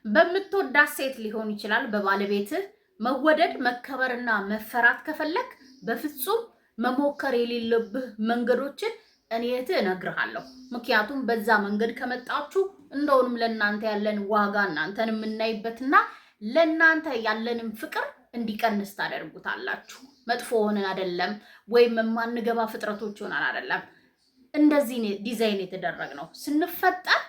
በምትወዳት ሴት ሊሆን ይችላል፣ በባለቤትህ መወደድ መከበርና መፈራት ከፈለክ በፍጹም መሞከር የሌለብህ መንገዶችን እኔ እህትህ እነግርሃለሁ። ምክንያቱም በዛ መንገድ ከመጣችሁ እንደውንም ለእናንተ ያለን ዋጋ እናንተን የምናይበትና ለእናንተ ያለንም ፍቅር እንዲቀንስ ታደርጉታላችሁ። መጥፎ ሆነን አይደለም፣ ወይም የማንገባ ፍጥረቶች ሆነን አይደለም። እንደዚህ ዲዛይን የተደረግ ነው ስንፈጠር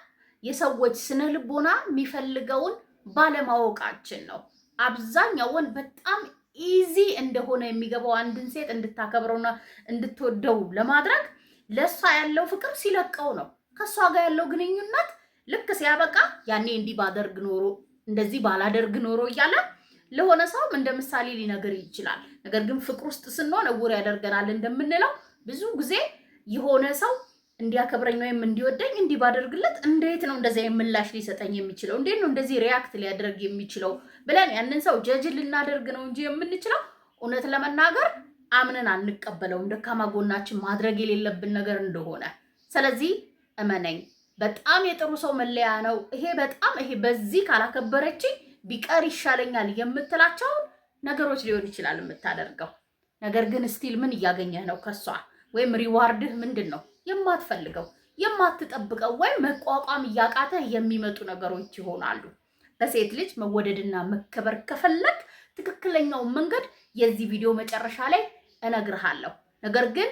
የሰዎች ስነ ልቦና የሚፈልገውን ባለማወቃችን ነው። አብዛኛው ወንድ በጣም easy እንደሆነ የሚገባው አንድን ሴት እንድታከብረውና እንድትወደው ለማድረግ ለእሷ ያለው ፍቅር ሲለቀው ነው። ከእሷ ጋር ያለው ግንኙነት ልክ ሲያበቃ ያኔ እንዲህ ባደርግ ኖሮ እንደዚህ ባላደርግ ኖሮ እያለ ለሆነ ሰውም እንደ ምሳሌ ሊነግር ይችላል። ነገር ግን ፍቅር ውስጥ ስንሆን እውር ያደርገናል እንደምንለው ብዙ ጊዜ የሆነ ሰው እንዲያከብረኝ ወይም እንዲወደኝ እንዲህ ባደርግለት እንዴት ነው እንደዚህ ምላሽ ሊሰጠኝ የሚችለው? እንዴት ነው እንደዚህ react ሊያደርግ የሚችለው ብለን ያንን ሰው ጀጅ ልናደርግ ነው እንጂ የምንችለው እውነት ለመናገር አምነን አንቀበለውም፣ ደካማ ጎናችን ማድረግ የሌለብን ነገር እንደሆነ። ስለዚህ እመነኝ፣ በጣም የጥሩ ሰው መለያ ነው ይሄ። በጣም ይሄ በዚህ ካላከበረችኝ ቢቀር ይሻለኛል የምትላቸውን ነገሮች ሊሆን ይችላል የምታደርገው። ነገር ግን still ምን እያገኘህ ነው ከሷ? ወይም reward ህ ምንድን ነው? የማትፈልገው የማትጠብቀው ወይም መቋቋም እያቃተህ የሚመጡ ነገሮች ይሆናሉ። በሴት ልጅ መወደድና መከበር ከፈለግ ትክክለኛውን መንገድ የዚህ ቪዲዮ መጨረሻ ላይ እነግርሃለሁ። ነገር ግን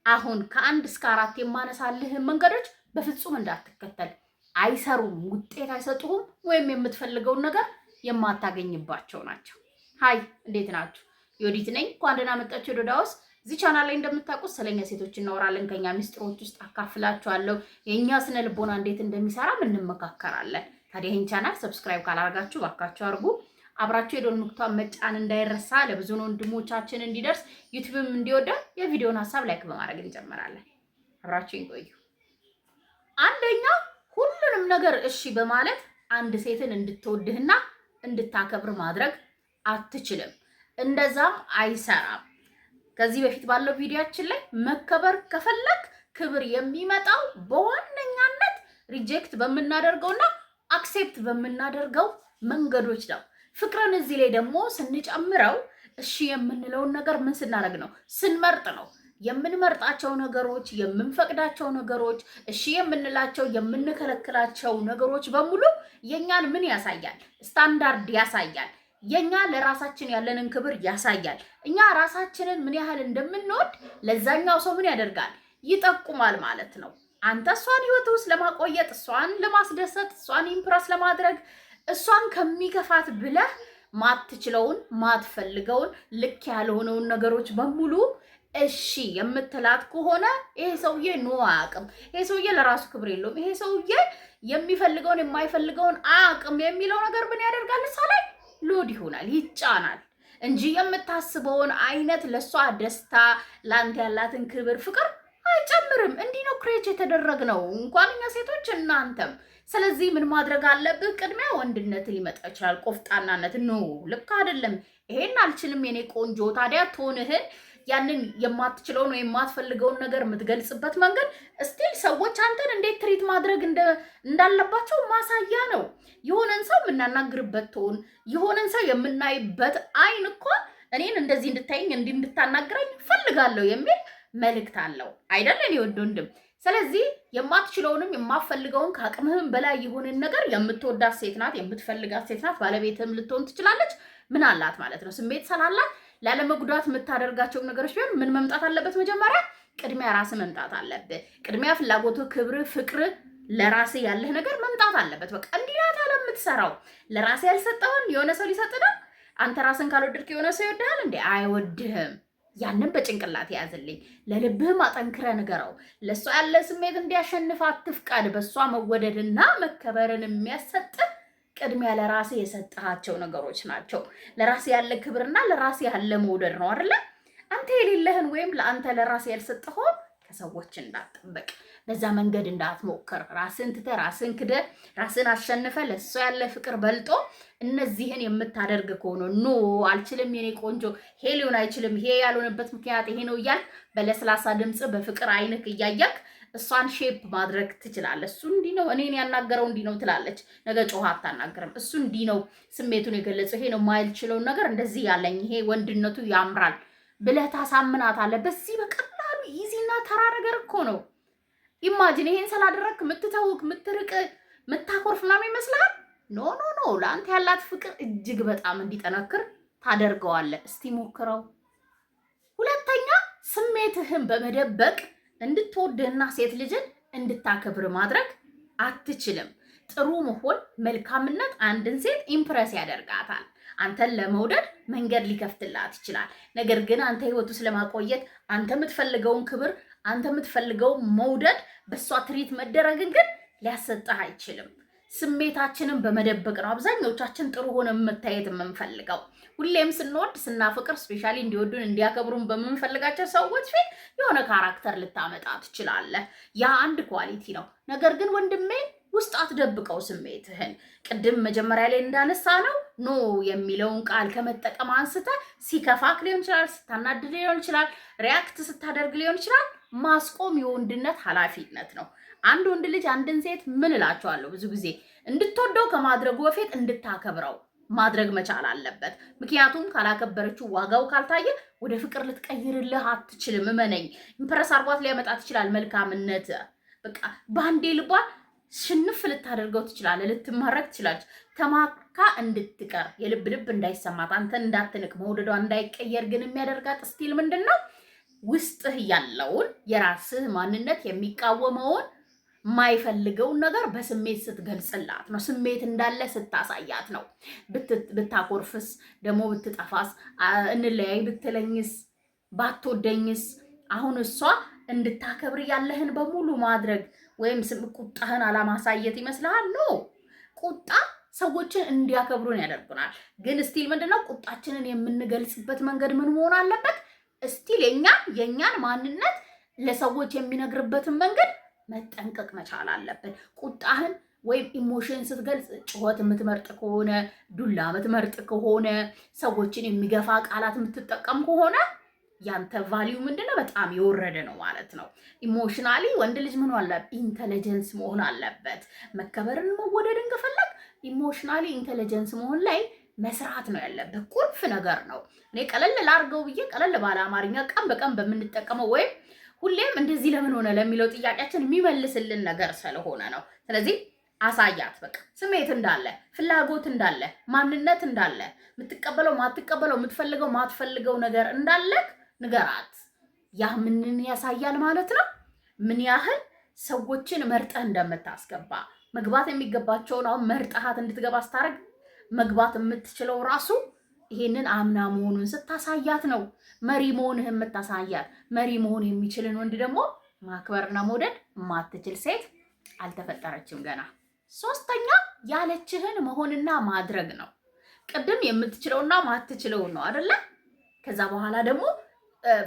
አሁን ከ1 እስከ 4 የማነሳልህን መንገዶች በፍጹም እንዳትከተል። አይሰሩም፣ ውጤት አይሰጡህም፣ ወይም የምትፈልገውን ነገር የማታገኝባቸው ናቸው። Hi፣ እንዴት ናችሁ? ዮዲት ነኝ። እንኳን ደህና መጣችሁ ዮዶድ ሃውስ። እዚህ ቻናል ላይ እንደምታውቁት ስለኛ ሴቶች እናወራለን። ከኛ ሚስጥሮች ውስጥ አካፍላችኋለሁ። የእኛ ስነ ልቦና እንዴት እንደሚሰራም እንመካከራለን። ታዲያ ይህን ቻናል subscribe ካላደረጋችሁ ባካችሁ አድርጉ። አብራችሁ የደወል ምልክቷን መጫን እንዳይረሳ፣ ለብዙ ወንድሞቻችን እንዲደርስ ዩቲዩብም እንዲወደው የቪዲዮን ሀሳብ like በማድረግ እንጀምራለን። አብራችሁ ይቆዩ። አንደኛ፣ ሁሉንም ነገር እሺ በማለት አንድ ሴትን እንድትወድህና እንድታከብር ማድረግ አትችልም። እንደዛም አይሰራም። ከዚህ በፊት ባለው ቪዲዮአችን ላይ መከበር ከፈለክ ክብር የሚመጣው በዋነኛነት reject በምናደርገውና accept በምናደርገው መንገዶች ነው። ፍቅርን እዚህ ላይ ደግሞ ስንጨምረው እሺ የምንለውን ነገር ምን ስናደርግ ነው? ስንመርጥ ነው። የምንመርጣቸው ነገሮች፣ የምንፈቅዳቸው ነገሮች፣ እሺ የምንላቸው፣ የምንከለክላቸው ነገሮች በሙሉ የኛን ምን ያሳያል? ስታንዳርድ ያሳያል። የኛ ለራሳችን ያለንን ክብር ያሳያል። እኛ ራሳችንን ምን ያህል እንደምንወድ ለዛኛው ሰው ምን ያደርጋል? ይጠቁማል ማለት ነው። አንተ እሷን ህይወት ውስጥ ለማቆየት፣ እሷን ለማስደሰት፣ እሷን impress ለማድረግ፣ እሷን ከሚከፋት ብለህ ማትችለውን፣ ማትፈልገውን፣ ልክ ያልሆነውን ነገሮች በሙሉ እሺ የምትላት ከሆነ ይሄ ሰውዬ no አያውቅም፣ ይሄ ሰውዬ ለራሱ ክብር የለውም፣ ይሄ ሰውዬ የሚፈልገውን የማይፈልገውን አያውቅም የሚለው ነገር ምን ያደርጋል? እሷ ላይ load ይሆናል፣ ይጫናል እንጂ የምታስበውን አይነት ለእሷ ደስታ ለአንተ ያላትን ክብር ፍቅር አይጨምርም። እንዲህ ነው create የተደረግነው እንኳን እኛ ሴቶች እናንተም። ስለዚህ ምን ማድረግ አለብህ? ቅድሚያ ወንድነት ሊመጣ ይችላል፣ ቆፍጣናነት። No፣ ልክ አይደለም፣ ይሄን አልችልም የኔ ቆንጆ። ታዲያ tone ህን ያንን የማትችለውን ወይ የማትፈልገውን ነገር የምትገልጽበት መንገድ still ሰዎች አንተን እንዴት treat ማድረግ እንዳለባቸው ማሳያ ነው። የሆነን ሰው የምናናግርበት tone፣ የሆነን ሰው የምናይበት አይን እኮ እኔን እንደዚህ እንድታይኝ እንዲህ እንድታናግረኝ እፈልጋለሁ የሚል መልእክት አለው አይደል? እኔ ወንድ ወንድም። ስለዚህ የማትችለውንም የማትፈልገውን ከአቅምህም በላይ የሆነን ነገር የምትወዳት ሴት ናት፣ የምትፈልጋት ሴት ናት፣ ባለቤትህም ልትሆን ትችላለች። ምን አላት ማለት ነው፣ ስሜት ስላላት ላለመጉዳት የምታደርጋቸው ነገሮች ቢሆን ምን መምጣት አለበት? መጀመሪያ ቅድሚያ ራስ መምጣት አለብህ። ቅድሚያ ፍላጎቱ፣ ክብር፣ ፍቅር ለራሴ ያለህ ነገር መምጣት አለበት። በቃ እንዲህ ናት አለ የምትሰራው። ለራሴ ያልሰጠውን የሆነ ሰው ሊሰጥ ነው። አንተ ራስን ካልወደድክ የሆነ ሰው ይወድሃል እንዴ? አይወድህም። ያንን በጭንቅላት ያዝልኝ። ለልብህም አጠንክረህ ንገረው። ለእሷ ያለ ስሜት እንዲያሸንፍ አትፍቀድ። በእሷ መወደድና መከበርን የሚያሰጥህ ቅድሚያ ለራሴ የሰጠሃቸው ነገሮች ናቸው። ለራሴ ያለ ክብርና ለራሴ ያለ መውደድ ነው አይደለ? አንተ የሌለህን ወይም ለአንተ ለራሴ ያልሰጠኸውን ከሰዎች እንዳትጠብቅ፣ በዛ መንገድ እንዳትሞክር። ራስን ትተህ፣ ራስን ክደህ፣ ራስን አሸንፈህ ለእሷ ያለ ፍቅር በልጦ እነዚህን የምታደርግ ከሆነ no አልችልም የኔ ቆንጆ፣ ይሄ ሊሆን አይችልም፣ ይሄ ያልሆነበት ምክንያት ይሄ ነው እያልክ በለስላሳ ድምፅ በፍቅር አይንክ እያየክ እሷን shape ማድረግ ትችላለህ። እሱ እንዲህ ነው እኔን ያናገረው እንዲህ ነው ትላለች። ነገ ጮኻ አታናገርም። እሱ እንዲህ ነው ስሜቱን የገለጸው፣ ይሄ ነው ማይልችለውን ነገር እንደዚህ ያለኝ፣ ይሄ ወንድነቱ ያምራል ብለህ ታሳምናታለህ። በዚህ በቀላሉ easy ና ተራ ነገር እኮ ነው። Imagine ይሄን ስላደረግክ ምትተውክ፣ ምትርቅ፣ ምታኮርፍ ምናምን ይመስልሃል? No, no, no። ለአንተ ያላት ፍቅር እጅግ በጣም እንዲጠነክር ታደርገዋለህ። እስቲ ሞክረው። ሁለተኛ፣ ስሜትህን በመደበቅ እንድትወድህና ሴት ልጅን እንድታከብር ማድረግ አትችልም። ጥሩ መሆን፣ መልካምነት አንድን ሴት impress ያደርጋታል። አንተን ለመውደድ መንገድ ሊከፍትላት ይችላል። ነገር ግን አንተ ህይወቱ ስለማቆየት አንተ የምትፈልገውን ክብር፣ አንተ የምትፈልገውን መውደድ፣ በእሷ treat መደረግን ግን ሊያሰጥህ አይችልም። ስሜታችንን በመደበቅ ነው አብዛኞቻችን ጥሩ ሆነ መታየት የምንፈልገው። ሁሌም ስንወድ ስናፈቅር፣ especially እንዲወዱን እንዲያከብሩን በምንፈልጋቸው ሰዎች ፊት የሆነ character ልታመጣ ትችላለህ። ያ አንድ quality ነው። ነገር ግን ወንድሜ ውስጥ አትደብቀው ስሜትህን። ቅድም መጀመሪያ ላይ እንዳነሳነው no የሚለውን ቃል ከመጠቀም አንስተ ሲከፋክ ሊሆን ይችላል፣ ስታናድድ ሊሆን ይችላል፣ react ስታደርግ ሊሆን ይችላል። ማስቆም የወንድነት ኃላፊነት ነው። አንድ ወንድ ልጅ አንድን ሴት ምን እላቸዋለሁ ብዙ ጊዜ እንድትወደው ከማድረጉ በፊት እንድታከብረው ማድረግ መቻል አለበት። ምክንያቱም ካላከበረችው፣ ዋጋው ካልታየ ወደ ፍቅር ልትቀይርልህ አትችልም። እመነኝ። Impress አርጓት ሊያመጣት ይችላል። መልካምነት በቃ በአንዴ ልቧን ሽንፍ ልታደርገው ትችላለህ። ልትማረክ ትችላለች። ተማካ እንድትቀር፣ የልብ ልብ እንዳይሰማት፣ አንተን እንዳትንቅ፣ መውደዷ እንዳይቀየር ግን የሚያደርጋት still ምንድን ነው? ውስጥህ ያለውን የራስህ ማንነት የሚቃወመውን የማይፈልገውን ነገር በስሜት ስትገልጽላት ነው። ስሜት እንዳለ ስታሳያት ነው። ብታኮርፍስ፣ ደግሞ ብትጠፋስ፣ እንለያይ ብትለኝስ፣ ባትወደኝስ፣ አሁን እሷ እንድታከብር ያለህን በሙሉ ማድረግ ወይም ቁጣህን አላማሳየት ይመስልሃል? No፣ ቁጣ ሰዎችን እንዲያከብሩን ያደርጉናል። ግን still ምንድነው ቁጣችንን የምንገልጽበት መንገድ ምን መሆን አለበት? Still የኛን ማንነት ለሰዎች የሚነግርበትን መንገድ መጠንቀቅ መቻል አለብን። ቁጣህን ወይም emotion ስትገልጽ ጩኸት የምትመርጥ ከሆነ፣ ዱላ የምትመርጥ ከሆነ፣ ሰዎችን የሚገፋ ቃላት የምትጠቀም ከሆነ ያንተ value ምንድነው? በጣም የወረደ ነው ማለት ነው። Emotionally ወንድ ልጅ ምን አለ intelligence መሆን አለበት። መከበርን መወደድን ከፈለግ emotionally intelligence መሆን ላይ መስራት ነው ያለብህ። ቁልፍ ነገር ነው። እኔ ቀለል ላርገው ብዬ ቀለል ባለ አማርኛ ቀን በቀን በምንጠቀመው ወይም ሁሌም እንደዚህ ለምን ሆነ ለሚለው ጥያቄያችን የሚመልስልን ነገር ስለሆነ ነው። ስለዚህ አሳያት፣ በቃ ስሜት እንዳለ፣ ፍላጎት እንዳለ፣ ማንነት እንዳለ፣ የምትቀበለው ማትቀበለው፣ የምትፈልገው ማትፈልገው ነገር እንዳለክ ንገራት። ያ ምንን ያሳያል ማለት ነው? ምን ያህል ሰዎችን መርጠህ እንደምታስገባ፣ መግባት የሚገባቸውን አሁን መርጠሃት እንድትገባ ስታደርግ መግባት የምትችለው ራሱ ይሄንን አምና መሆኑን ስታሳያት ነው። መሪ መሆንህ የምታሳያት። መሪ መሆን የሚችልን ወንድ ደግሞ ማክበርና መውደድ የማትችል ሴት አልተፈጠረችም ገና። ሶስተኛ፣ ያለችህን መሆንና ማድረግ ነው። ቅድም የምትችለውና ማትችለውን ነው አደለ? ከዛ በኋላ ደግሞ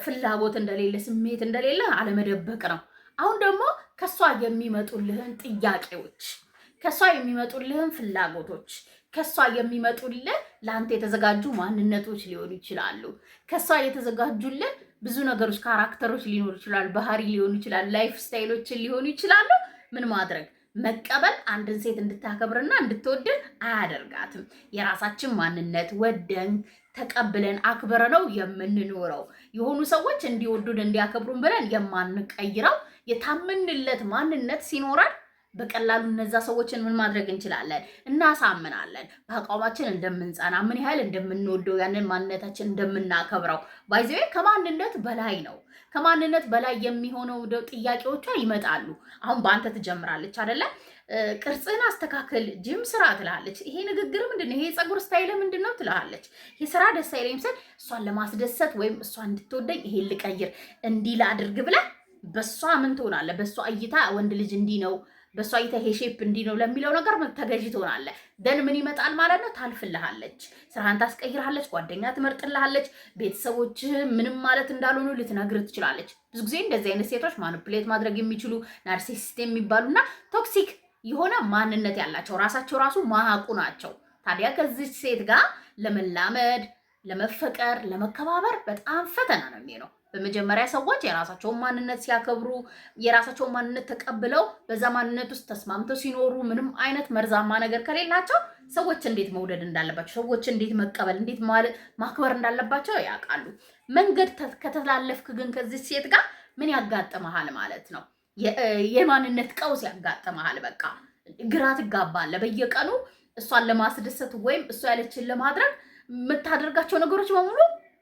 ፍላጎት እንደሌለ፣ ስሜት እንደሌለ አለመደበቅ ነው። አሁን ደግሞ ከሷ የሚመጡልህን ጥያቄዎች፣ ከሷ የሚመጡልህን ፍላጎቶች፣ ከሷ የሚመጡልህ ለአንተ የተዘጋጁ ማንነቶች ሊሆኑ ይችላሉ። ከሷ የተዘጋጁልህ ብዙ ነገሮች፣ character ኦች ሊኖሩ ይችላሉ። ባህሪ ሊሆኑ ይችላል። Life style ኦችን ሊሆኑ ይችላሉ። ምን ማድረግ? መቀበል አንድን ሴት እንድታከብርና እንድትወድን አያደርጋትም። የራሳችን ማንነት ወደን ተቀብለን አክብረን ነው የምንኖረው። የሆኑ ሰዎች እንዲወዱን እንዲያከብሩን ብለን የማንቀይረው የታመንለት ማንነት ሲኖረን በቀላሉ እነዛ ሰዎችን ምን ማድረግ እንችላለን? እናሳምናለን። በአቋማችን እንደምንጸና፣ ምን ያህል እንደምንወደው፣ ያንን ማንነታችን እንደምናከብረው። By the way ከማንነት በላይ ነው። ከማንነት በላይ የሚሆነው ጥያቄዎቿ ይመጣሉ። አሁን በአንተ ትጀምራለች አይደለ? ቅርጽህን አስተካክል፣ ጂም ስራ ትልሃለች። ይሄ ንግግር ምንድን ነው? ይሄ የፀጉር style ምንድን ነው ትልሃለች። ይሄ ስራ ደስ አይለኝም ስል እሷን ለማስደሰት ወይም እሷ እንድትወደኝ ይሄን ልቀይር፣ እንዲህ ላድርግ ብለህ በእሷ ምን ትሆናለህ? በእሷ እይታ ወንድ ልጅ እንዲህ ነው፣ በእሷ እይታ ይሄ shape እንዲህ ነው ለሚለው ነገር ተገዢ ትሆናለህ። Then ምን ይመጣል ማለት ነው? ታልፍልሃለች፣ ስራህን ታስቀይርሃለች፣ ጓደኛ ትመርጥልሃለች፣ ቤተሰቦች ምንም ማለት እንዳልሆኑ ልትነግር ትችላለች። ብዙ ጊዜ እንደዚህ አይነት ሴቶች manipulate ማድረግ የሚችሉ፣ narcissist የሚባሉና toxic የሆነ ማንነት ያላቸው፣ ራሳቸው ራሱ ማያውቁ ናቸው። ታዲያ ከዚች ሴት ጋር ለመላመድ፣ ለመፈቀር፣ ለመከባበር በጣም ፈተና ነው የሚሆነው። በመጀመሪያ ሰዎች የራሳቸውን ማንነት ሲያከብሩ፣ የራሳቸውን ማንነት ተቀብለው በዛ ማንነት ውስጥ ተስማምተው ሲኖሩ፣ ምንም አይነት መርዛማ ነገር ከሌላቸው ሰዎች እንዴት መውደድ እንዳለባቸው፣ ሰዎች እንዴት መቀበል፣ እንዴት ማክበር እንዳለባቸው ያውቃሉ። መንገድ ከተላለፍክ ግን ከዚህ ሴት ጋር ምን ያጋጥመሃል ማለት ነው? የማንነት ቀውስ ያጋጥመሃል። በቃ ግራ ትጋባለህ። በየቀኑ እሷን ለማስደሰት ወይም እሷ ያለችን ለማድረግ የምታደርጋቸው ነገሮች በሙሉ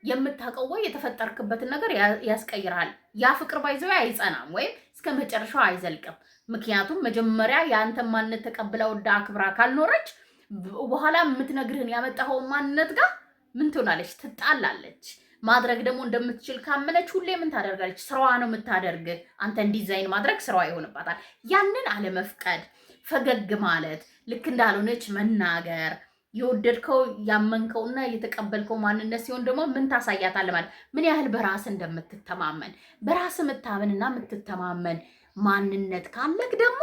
የምታውቀው ወይ የተፈጠርክበትን ነገር ያስቀይርሃል። ያ ፍቅር by the way አይጸናም ወይም እስከ መጨረሻው አይዘልቅም። ምክንያቱም መጀመሪያ የአንተን ማንነት ተቀብላ ወዳ አክብራ ካልኖረች በኋላ የምትነግርህን ያመጣኸውን ማንነት ጋር ምን ትሆናለች? ትጣላለች። ማድረግ ደግሞ እንደምትችል ካመነች ሁሌ ምን ታደርጋለች? ስራዋ ነው የምታደርግ። አንተን ዲዛይን ማድረግ ስራዋ ይሆንባታል። ያንን አለመፍቀድ፣ ፈገግ ማለት፣ ልክ እንዳልሆነች መናገር፣ የወደድከው ያመንከውና የተቀበልከው ማንነት ሲሆን ደግሞ ምን ታሳያታለህ ማለት ምን ያህል በራስ እንደምትተማመን። በራስ የምታምንና የምትተማመን ማንነት ካለክ ደግሞ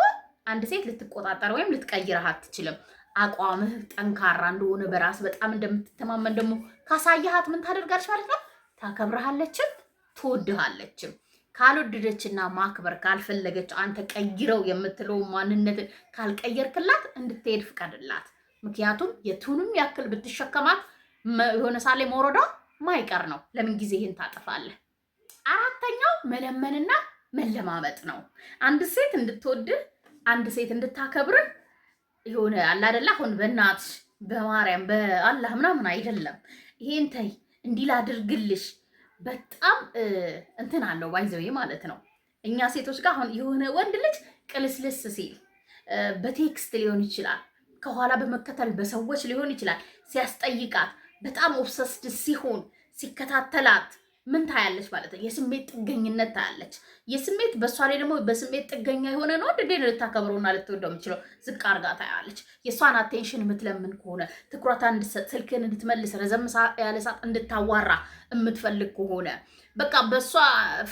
አንድ ሴት ልትቆጣጠር ወይም ልትቀይርህ አትችልም። አቋምህ ጠንካራ እንደሆነ፣ በራስ በጣም እንደምትተማመን ደግሞ ካሳየሃት ምን ታደርጋለች ማለት ነው? ታከብርሃለችም ትወድሃለችም። ካልወደደችና ማክበር ካልፈለገች፣ አንተ ቀይረው የምትለው ማንነትን ካልቀየርክላት እንድትሄድ ፍቀድላት። ምክንያቱም የቱንም ያክል ብትሸከማት የሆነ ሳሌ መውረዷ ማይቀር ነው። ለምን ጊዜ ይህን ታጠፋለህ? አራተኛው መለመንና መለማመጥ ነው። አንድ ሴት እንድትወድህ፣ አንድ ሴት እንድታከብርህ የሆነ አለ አይደለ፣ አሁን በእናትሽ፣ በማርያም፣ በአላህ ምናምን አይደለም። ይሄን ተይ፣ እንዲህ ላድርግልሽ በጣም እንትን አለው by the way ማለት ነው። እኛ ሴቶች ጋር አሁን የሆነ ወንድ ልጅ ቅልስልስ ሲል በ text ሊሆን ይችላል፣ ከኋላ በመከተል በሰዎች ሊሆን ይችላል፣ ሲያስጠይቃት፣ በጣም obsessed ሲሆን፣ ሲከታተላት ምን ታያለች ማለት ነው? የስሜት ጥገኝነት ታያለች። የስሜት በእሷ ላይ ደግሞ በስሜት ጥገኛ የሆነ ነው እንዴ ልታከብረውና ልትወደው የምችለው? ዝቅ አርጋ ታያለች። የእሷን attention የምትለምን ከሆነ፣ ትኩረቷን እንድትሰጥ፣ ስልክን እንድትመልስ፣ ረዘም ያለ ሰዓት እንድታዋራ የምትፈልግ ከሆነ፣ በቃ በእሷ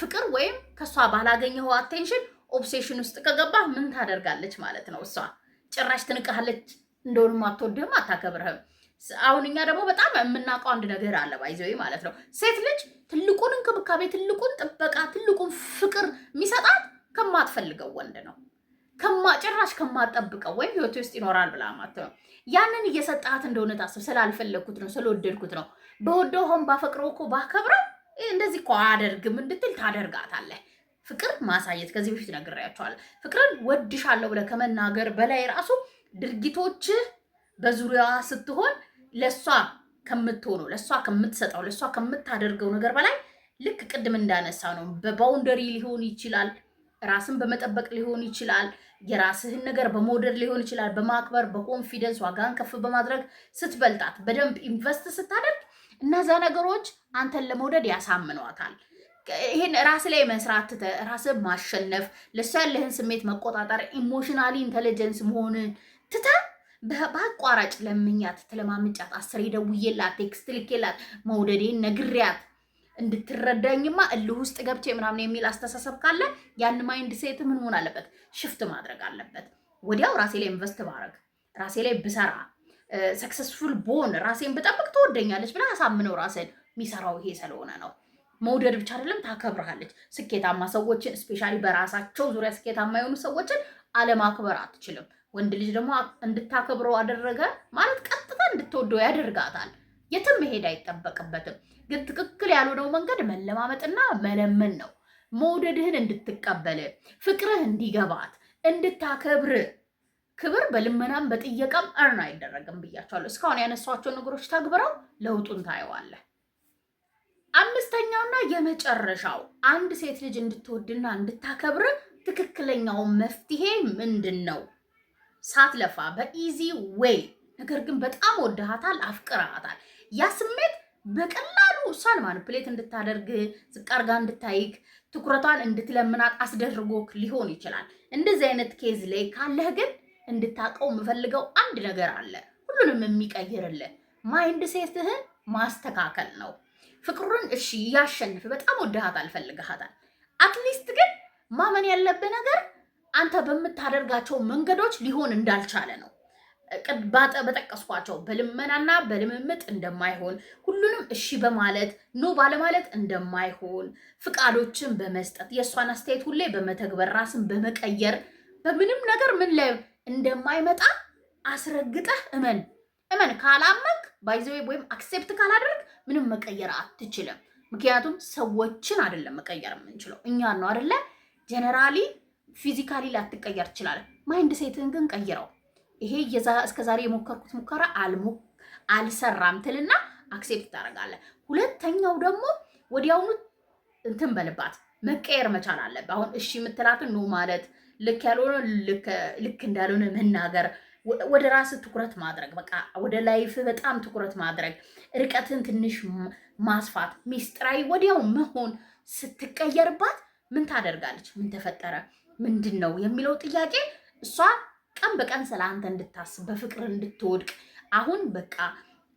ፍቅር ወይም ከእሷ ባላገኘው attention obsession ውስጥ ከገባ ምን ታደርጋለች ማለት ነው? እሷ ጭራሽ ትንቅሃለች። እንደሆንም አትወድህም፣ አታከብርህም። አሁን እኛ ደግሞ በጣም የምናውቀው አንድ ነገር አለ by the way ማለት ነው። ሴት ልጅ ትልቁን እንክብካቤ፣ ትልቁን ጥበቃ፣ ትልቁን ፍቅር የሚሰጣት ከማትፈልገው ወንድ ነው። ጭራሽ ከማትጠብቀው ወይም ህይወት ውስጥ ይኖራል ብላ ማለት ነው። ያንን እየሰጣት እንደሆነ ታስብ። ስላልፈለግኩት ነው፣ ስለወደድኩት ነው። በወደው ሆን ባፈቅረው እኮ ባከብረው እንደዚህ እኮ አያደርግም እንድትል ታደርጋታለህ። ፍቅር ማሳየት ከዚህ በፊት ነግሬያቸዋለሁ። ፍቅርን ወድሻለሁ ብለህ ከመናገር በላይ ራሱ ድርጊቶችህ በዙሪያዋ ስትሆን ለእሷ ከምትሆነው፣ ለእሷ ከምትሰጠው፣ ለእሷ ከምታደርገው ነገር በላይ ልክ ቅድም እንዳነሳ ነው፣ በ boundary ሊሆን ይችላል፣ ራስን በመጠበቅ ሊሆን ይችላል፣ የራስህን ነገር በመውደድ ሊሆን ይችላል፣ በማክበር፣ በ confidence ዋጋን ከፍ በማድረግ ስትበልጣት፣ በደንብ invest ስታደርግ እነዛ ነገሮች አንተን ለመውደድ ያሳምኗታል። ይሄን ራስ ላይ መስራት ትተህ፣ ራስህ ማሸነፍ፣ ለእሷ ያለህን ስሜት መቆጣጠር፣ emotionally intelligence መሆንን ትተህ በአቋራጭ ለምኛት፣ ተለማምጫት፣ 10 ደውዬላት፣ text ልኬላት፣ መውደዴን ነግሪያት፣ እንድትረዳኝማ እልህ ውስጥ ገብቼ ምናምን የሚል አስተሳሰብ ካለ ያን mindset ምን መሆን አለበት? Shift ማድረግ አለበት። ወዲያው ራሴ ላይ invest ባረግ፣ ራሴ ላይ ብሰራ፣ successful ብሆን፣ ራሴን ብጠብቅ ትወደኛለች ብለህ አሳምነው ራስን። የሚሰራው ይሄ ስለሆነ ነው። መውደድ ብቻ አይደለም፣ ታከብርሃለች። ስኬታማ ሰዎችን፣ especially በራሳቸው ዙሪያ ስኬታማ የሆኑ ሰዎችን አለማክበር አትችልም። ወንድ ልጅ ደግሞ እንድታከብረው አደረገ ማለት ቀጥታ እንድትወደው ያደርጋታል። የትም መሄድ አይጠበቅበትም። ግን ትክክል ያልሆነው መንገድ መለማመጥና መለመን ነው። መውደድህን እንድትቀበል፣ ፍቅርህ እንዲገባት፣ እንድታከብር፣ ክብር በልመናም በጥየቃም earn አይደረግም ብያቸዋለሁ። እስካሁን ያነሷቸው ነገሮች ተግብረው ለውጡን ታየዋለህ። አምስተኛውና የመጨረሻው አንድ ሴት ልጅ እንድትወድና እንድታከብር ትክክለኛው መፍትሄ ምንድን ነው? ሳትለፋ በ easy way፣ ነገር ግን በጣም ወድሃታል፣ አፍቅረሃታል። ያ ስሜት በቀላሉ እሷን manipulate እንድታደርግ፣ ዝቅ አድርጋ እንድታይክ፣ ትኩረቷን እንድትለምናት አስደርጎክ ሊሆን ይችላል። እንደዚህ አይነት case ላይ ካለህ ግን እንድታውቀው የምፈልገው አንድ ነገር አለ። ሁሉንም የሚቀይርልህ mindset ህን ማስተካከል ነው። ፍቅሩን እሺ ያሸንፍ፣ በጣም ወድሃታል፣ ፈልገሃታል። At least ግን ማመን ያለብህ ነገር አንተ በምታደርጋቸው መንገዶች ሊሆን እንዳልቻለ ነው። በጠቀስኳቸው በልመናና በልምምጥ እንደማይሆን፣ ሁሉንም እሺ በማለት no ባለማለት እንደማይሆን፣ ፍቃዶችን በመስጠት፣ የእሷን አስተያየት ሁሌ በመተግበር፣ ራስን በመቀየር በምንም ነገር ምን ላይ እንደማይመጣ አስረግጠህ እመን። እመን። ካላመንክ by the way ወይም accept ካላደረግክ ምንም መቀየር አትችልም። ምክንያቱም ሰዎችን አይደለም መቀየር የምንችለው እኛን ነው አይደለ? Generally physically ላትቀየር ትችላለህ። Mindset ህን ግን ቀይረው። ይሄ እስከዛሬ የሞከርኩት ሙከራ አልሰራም ትልና accept ታደርጋለህ። ሁለተኛው ደግሞ ወዲያውኑ እንትን በልባት፣ መቀየር መቻል አለብህ። አሁን እሺ የምትላትን no ማለት፣ ልክ ያልሆነ ልክ እንዳልሆነ መናገር፣ ወደ ራስ ትኩረት ማድረግ፣ በቃ ወደ life በጣም ትኩረት ማድረግ፣ ርቀትን ትንሽ ማስፋት፣ ሚስጥራዊ ወዲያው መሆን። ስትቀየርባት ምን ታደርጋለች? ምን ተፈጠረ? ምንድን ነው የሚለው ጥያቄ እሷ ቀን በቀን ስለ አንተ እንድታስብ፣ በፍቅር እንድትወድቅ፣ አሁን በቃ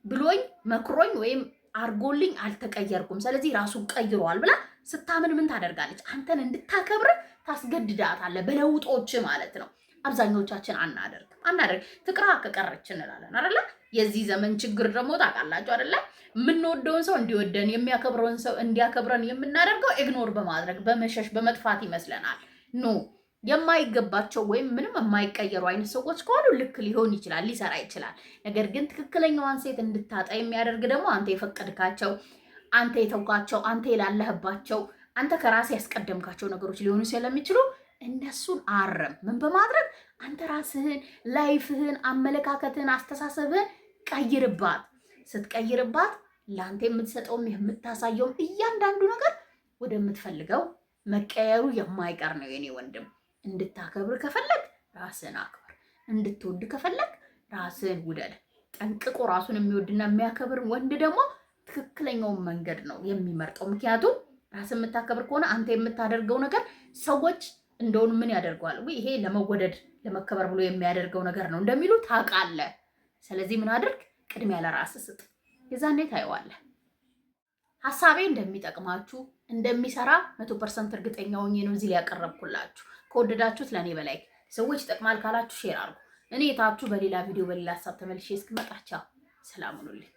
ብሎኝ መክሮኝ ወይም አርጎልኝ አልተቀየርኩም፣ ስለዚህ ራሱን ቀይሯል ብላ ስታምን ምን ታደርጋለች? አንተን እንድታከብር ታስገድዳታለህ፣ በለውጦች ማለት ነው። አብዛኞቻችን አናደርግም አናደርግ ትቅራ ከቀረች እንላለን አይደለ? የዚህ ዘመን ችግር ደግሞ ታውቃላችሁ አይደለ? የምንወደውን ሰው እንዲወደን፣ የሚያከብረውን ሰው እንዲያከብረን የምናደርገው ignore በማድረግ፣ በመሸሽ፣ በመጥፋት ይመስለናል። No፣ የማይገባቸው ወይም ምንም የማይቀየሩ አይነት ሰዎች ከሆኑ ልክ ሊሆን ይችላል፣ ሊሰራ ይችላል። ነገር ግን ትክክለኛዋን ሴት እንድታጣ የሚያደርግ ደግሞ አንተ የፈቀድካቸው፣ አንተ የተውካቸው፣ አንተ የላለህባቸው፣ አንተ ከራስህ ያስቀደምካቸው ነገሮች ሊሆኑ ስለሚችሉ እነሱን አረም። ምን በማድረግ? አንተ ራስህን፣ life ህን፣ አመለካከትህን፣ አስተሳሰብህን ቀይርባት። ስትቀይርባት ለአንተ የምትሰጠውም የምታሳየውም እያንዳንዱ ነገር ወደምትፈልገው መቀየሩ የማይቀር ነው። የኔ ወንድም፣ እንድታከብር ከፈለግክ ራስህን አክብር። እንድትወድ ከፈለግክ ራስህን ውደድ። ጠንቅቆ ራሱን የሚወድና የሚያከብር ወንድ ደግሞ ትክክለኛውን መንገድ ነው የሚመርጠው። ምክንያቱም ራስህን የምታከብር ከሆነ አንተ የምታደርገው ነገር ሰዎች እንደውን ምን ያደርገዋል ወይ ይሄ ለመወደድ ለመከበር ብሎ የሚያደርገው ነገር ነው እንደሚሉ ታውቃለህ። ስለዚህ ምን አድርግ? ቅድሚያ ለራስህ ስጥ። የዛኔ ታየዋለህ። ሀሳቤ እንደሚጠቅማችሁ፣ እንደሚሰራ 100% እርግጠኛ ሆኜ ነው እዚህ ላይ ያቀረብኩላችሁ። ከወደዳችሁት ለእኔ በ like፣ ሰዎች ይጠቅማል ካላችሁ share አድርጉ። እኔ የታችሁ በሌላ ቪዲዮ በሌላ ሀሳብ ተመልሼ እስክመጣ ቻው፣ ሰላም ሁኑልኝ።